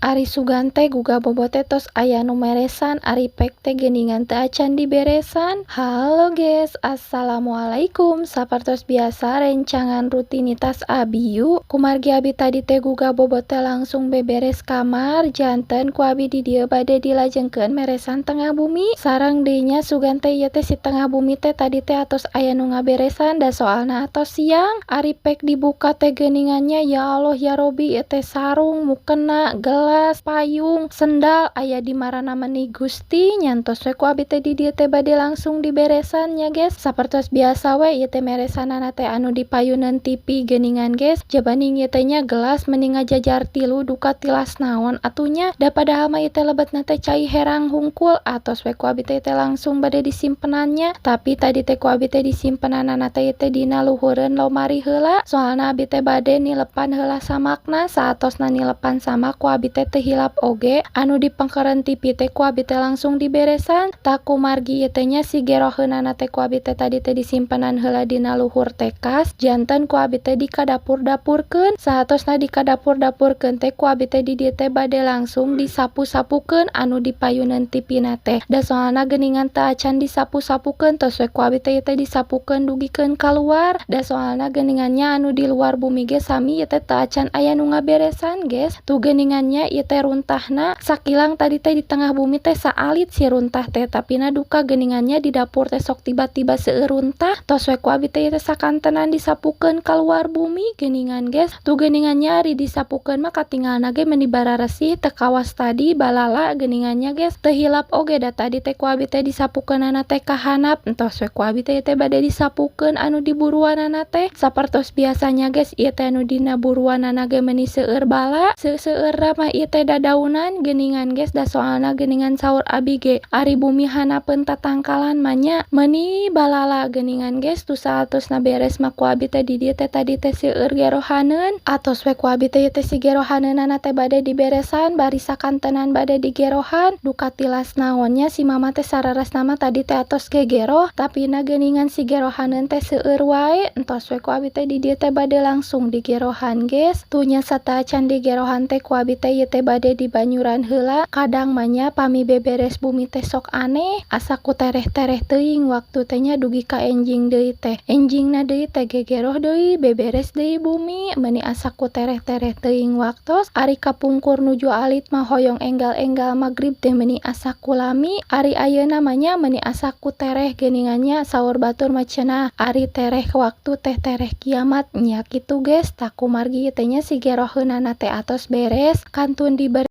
Ari sugan teh gugah bobo teh tos aya nu meresan, ari pek teh geuningan teu acan diberesan. Halo guys, assalamualaikum. Sapertos biasa, rencangan rutinitas abi yuk. Kumargi abi tadi teh gugah bobo teh langsung beberes kamar, janten ku abi di dieu bade dilajengkeun meresan tengah bumi. Sareng deui nya, sugan teh ieu teh si tengah bumi teh tadi teh atos aya nu ngaberesan, da soalna atos siang. Ari pek dibuka teh geuningannya, ya Allah ya Robbi, ieu teh sarung, mukena, gelas, payung, sendal aya di marana meni Gusti. Nyantos we ku abi teh di dieu teh bade langsung diberesan nya, guys. Sapertos biasa we, ieu teh meresanana teh anu dipayuneun TV geuningan, guys. Jabaning ieu teh nya gelas meni ngajajar tilu, duka tilas naon atuh nya, da padahal mah ieu teh lebetna teh cai herang hungkul. Atos we ku abi teh langsung bade disimpenan nya, tapi tadi teh ku abi teh disimpenanana teh ieu teh dina luhureun lomari heula, soalna abi teh bade nilepan heula samakna. Saatosna nilepan samak, ku abi teh teu hilap oge anu dipengkeureun TV teh ku abi teh langsung diberesan. Tah, kumargi ieu teh nya si geroheunana teh ku abi teh tadi teh disimpenan heula dina luhur tekas, janten ku abi teh dikadapur-dapurkeun. Saatosna dikadapur-dapurkeun teh, ku abi teh di dieu teh bade langsung disapu-sapukeun anu dipayuneun TV na teh, da soalna geuningan teu acan disapu-sapukeun. Tos we ku abi teh ieu teh disapukeun dugikeun kaluar, da soalna geuningannya anu di luar bumi ge sami ieu teh teu acan aya nu ngaberesan, guys. Tuh geuningannya, ieu teh runtahna sakilang tadi teh di tengah bumi teh saalit si runtah teh, tapi na duka geuningannya di dapur teh sok tiba-tiba seueur runtah. Tos we ku abi teh ieu teh sakantenan disapukeun kaluar bumi geuningan, guys. Tuh geuningannya, ari disapukeun mah katingalna ge meni bararesih, teu kawas tadi balala geuningannya, guys. Teu hilap oge da tadi teh ku abi teh disapukeunana teh ka handap. Entos we ku abi teh teh bade disapukeun anu di buruanana teh. Sapertos biasanya, guys, ieu teh anu dina buruanana ge meni seueur bala, seueur mah ieu teh dadaunan geuningan, guys, da soalna geuningan saur abi ge ari bumi handapeun tatangkalan mah nya meuni balala geuningan, guys. Tuh, saatosna beres mah ku abi teh di dieu teh tadi teh seueur gerohaneun. Atos we ku abi teh ieu teh si gerohaneunana teh bade diberesan, bari sakantenan bade digerohan, duka tilas naon nya si mama teh sararesna mah tadi teh atos gegeroh, tapi na geuningan si gerohaneun teh seueur wae. Entos we ku abi teh di dieu teh bade langsung digerohan, guys. Tuh nya, sateuacan digerohan teh ku abi teh ieu teh bade dibanyuran heula. Kadang mah nya pami beberes bumi teh sok aneh, asa ku tereh-tereh teuing waktu teh nya, dugi ka enjing deui teh, enjingna deui teh gegeroh deui, beberes deui bumi, meuni asa ku tereh-tereh teuing waktos. Ari kapungkur nuju alit mah hoyong enggal-enggal magrib teh meuni asa ku lami, ari ayeuna mah nya meuni asa ku tereh geuningan nya. Saur batur mah cenah ari tereh waktu teh tereh kiamat nya kitu, guys. Tah, kumargi ieu teh nya si geroheunana teh atos beres, kantun dibere